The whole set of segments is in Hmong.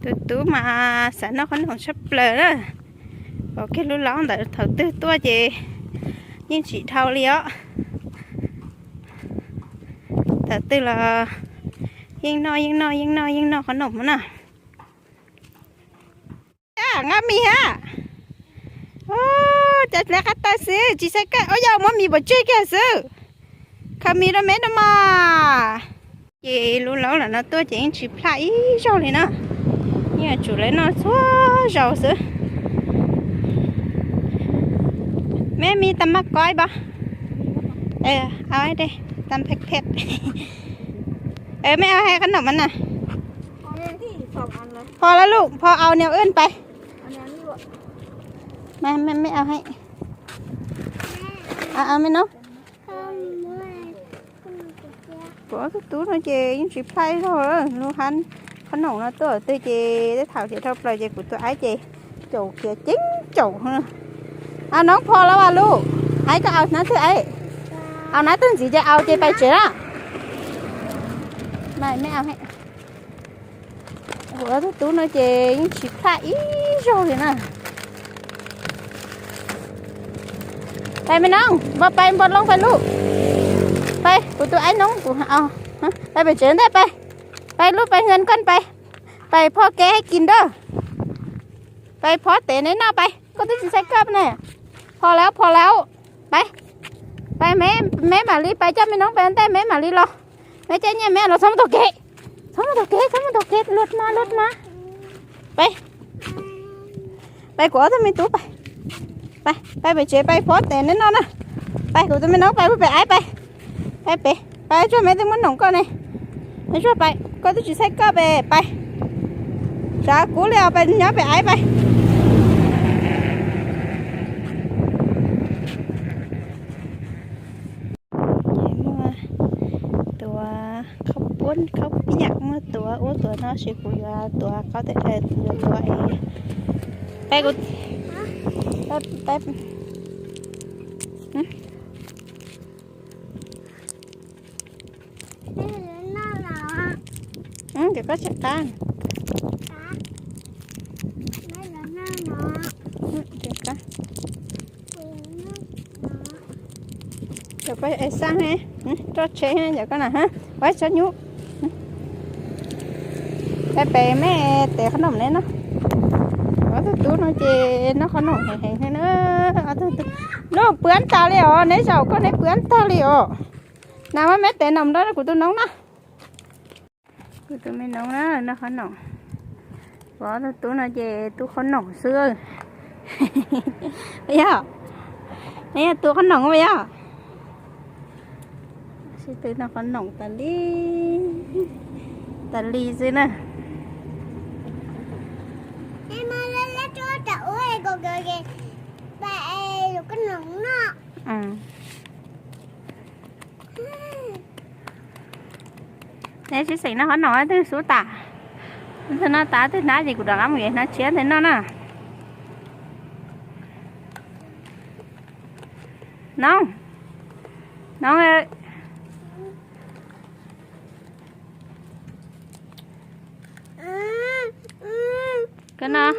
Tus tub mas xav noj qhob noom tshaj plaws na. Pom kiag lub laub ntawd thaum twg tuaj ces yeej tsis dhau li os. Thaum twg los yeej noj yeej noj yeej noj yeej noj qhob noom na. Nqa mis hab. Cov dlav qab taw xwb tsis xaiv kawj ua yog muab mis pov tseg kiag xwb. Khaws mis rau me no mas. Ces lub laub lam no tuaj ces yeej tsis plaj ib zaug li na. Yeej yuav tsum lawv noj txhua zaus xwb. Me mis tas maj koib pab. Au, tas phem phem. Me au hais qhob noom mas na. Pho lawm lub, pho au niam wb pais. Me au hais. Me no. Kuv ob tug tub no ces yeej tsis plaj ib zaug lub hab qhob noom no tuaj twg ces tej thaum ces dhau plaws ces kuv tus aib ces caum khiav ceeb caum. Au noob pho lawm as lub, aib koj au hnab twg aib? Au hnab twg ntxiv ces au ces pais tsev na. Me au hais. Kuv ob tug tub no ces yeej tsis plaj ib zaug li na. Pais me noob, npau pais npau loo pais lub. Pais kuv tus aib noob kuv, pais pem tsev ntej pais. Pais lub pais nkan koj pais. Pais pho kev hais kis nrog. Pais pho tev neb noj pais, koj twb tsis xaiv koj ne. Pho lawm pho lawm. Pais, pais me, me mam li pais coj me noob pais ntej me mam li los. Me coj nyiaj me los txhob mus taug kev. Txhob mus taug kev, txhob mus taug kev, luag mas luag mas. Pais, pais kuv ob tug me tub pais. Pais, pais pem tsev pais pho tev neb noj na. Pais kuv tus me noob pais pem aib pais. Pais pem, pais tsuag me twb muab noom koj ne. Pais tsuag pais, koj twb tsis xaiv koj pem pais. Tsav kub li os, pais nyob pem aib pais. Muaj tuav khaub puab khaub piam, muaj tuav ub tuav no, tab sis kuv yuav tuav qaub, yuav tuav es peb, ces koj tsis qab. Cov koj es xaj, roj tsheb cov koj na, ua tsob nyuj. Peb pem me tev qhob noom neb noj. Ob tug tub no ces noj qhob noom heev heev na. Ob tug tub, lub pwam tag li os, neb zaum koj neb pwam tag li os. Na muab me tev noom rau kuv tus noob na. Kuv tus me noob na, noj qhob noom. Kuv ob tug tub no ces tub qhob noom xwb. Yog, yog tub qhob noom yog. Sib tw noj qhob noom tas li, tas li xwb na. Neb sib xeem noj qhob noom twg xub tas, twg noj tas twg hnab ces kuv rov qab mus yuav hnab tshiab ntawd noj na. Noob, noob, koj noj.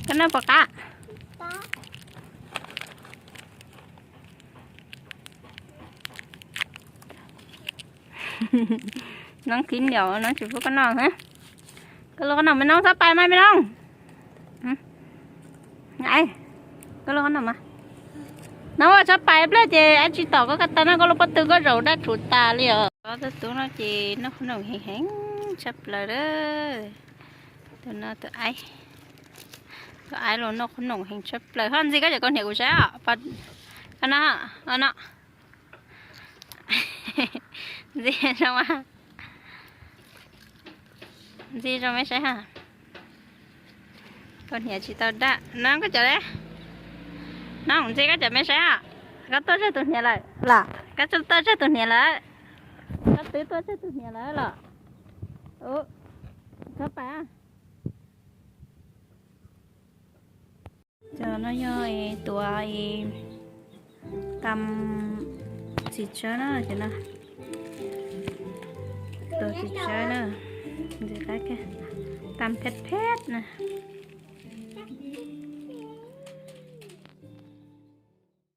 Koj noj puas qab? Noob khib niam, noob tsis pub koj noj. Koj lub qhob noom me noob txhob pais mas me noob. Koj lub qhob noom mas. Noob ua txhob pais pliag ces aib tsis tom koj, koj tau noj koj lub pob tw koj zaum dab tshuv tas li os. Ob tug tub no ces noj qhob noom heev heev tshaj plaws lawm. Tus no tus aib, tus aib los noj qhob noom heev tshaj plaws. Ho ntxig koj cov kaus hniav kuv saib os. Koj no, no. Ntxig zoo, ntxig zoo me saib ha. Kaus hniav tsis tau daj no koj cov, no ntxig koj cov me saib ha. Koj tuaj tseg tus hniav lawm los? Koj tuaj tseg tus hniav lawm? Koj twb tuaj tseg tus hniav lawm los? Txhob pais. No yog tuav tam txiv tsawb na, ces no tuav txiv tsawb na, tam phem phem na.